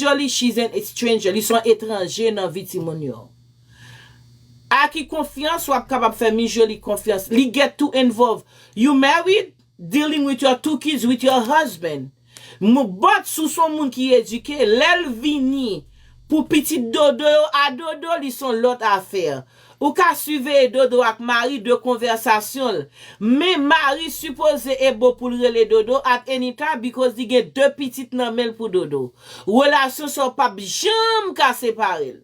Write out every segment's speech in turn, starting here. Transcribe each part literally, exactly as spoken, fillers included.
Jolie, she's an stranger. Li son etranje nan vi timoun yo. A ki konfyans w ap kapab fè Miss Jolie konfyans? Li get too involved. You married, dealing with your two kids, with your husband. But si w son moun ki edike, lè l vini pou pitit Dodo yo a Dodo, li son lòt afè. Ou ka siveye Dodo ak mari de konvèsasyon l. Men mari sipoze e bon pou l rele Dodo at any time because li gen de pitit nan men l pou Dodo. Relasyon sa yo p ap janm ka separe l.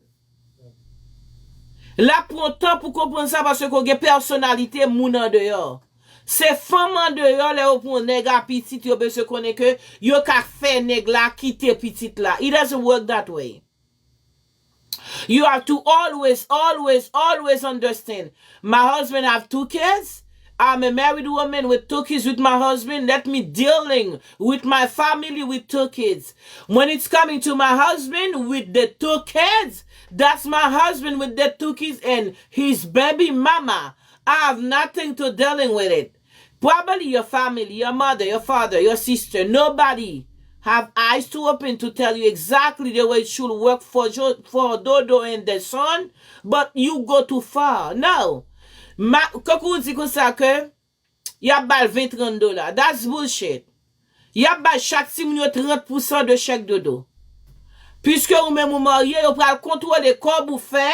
L ap pran tan pou konprann sa paske w gen pèsonalite moun andeyò. Se fanm andeyò lè yo pran nèg a pitit yo bezwen konnen ke yo ka fè nèg la kite pitit la. It doesn't work that way. You have to always, always, always understand. My husband have two kids. I'm a married woman with two kids with my husband. Let me dealing with my family with two kids. When it's coming to my husband with the two kids, that's my husband with the two kids and his baby mama. I have nothing to dealing with it. Probably your family, your mother, your father, your sister, nobody have eyes to open to tell you exactly the way it should work for Jo- for Dodo and the son, but you go too far. No. Ma, kankou w di konsa ke y ap ba l ven trant dola. That's bullshit. Y ap bay chak timoun yo trant pousan de chèk Dodo. Piske ou menm ou marye, yo pral kontwole kòb ou fè,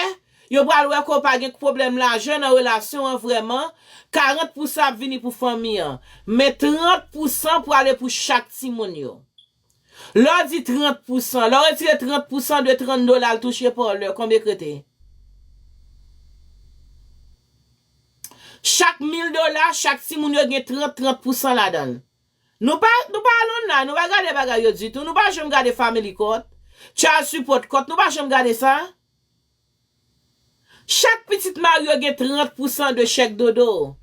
yo pral wè ke w pa gen pwoblèm lajan nan relasyon an vrèman, karant pousan ap vini pou fanmi an. Men trant pousan prale pou chak timoun yo. Lè w di trant pousan, lè w retire trant pousan de trant dola l touche pa w lè, konbyen k rete? Chak mil dola, chak timoun yo gen trant, trant pousan ladan l. Nou pa, nou pa alon la, nou pa gade bagay yo ditou, nou pa janm gade Family Court, Child Support Court, nou pa janm gade sa. Chak pitit mari yo gen trant pousan de chèk Dodo.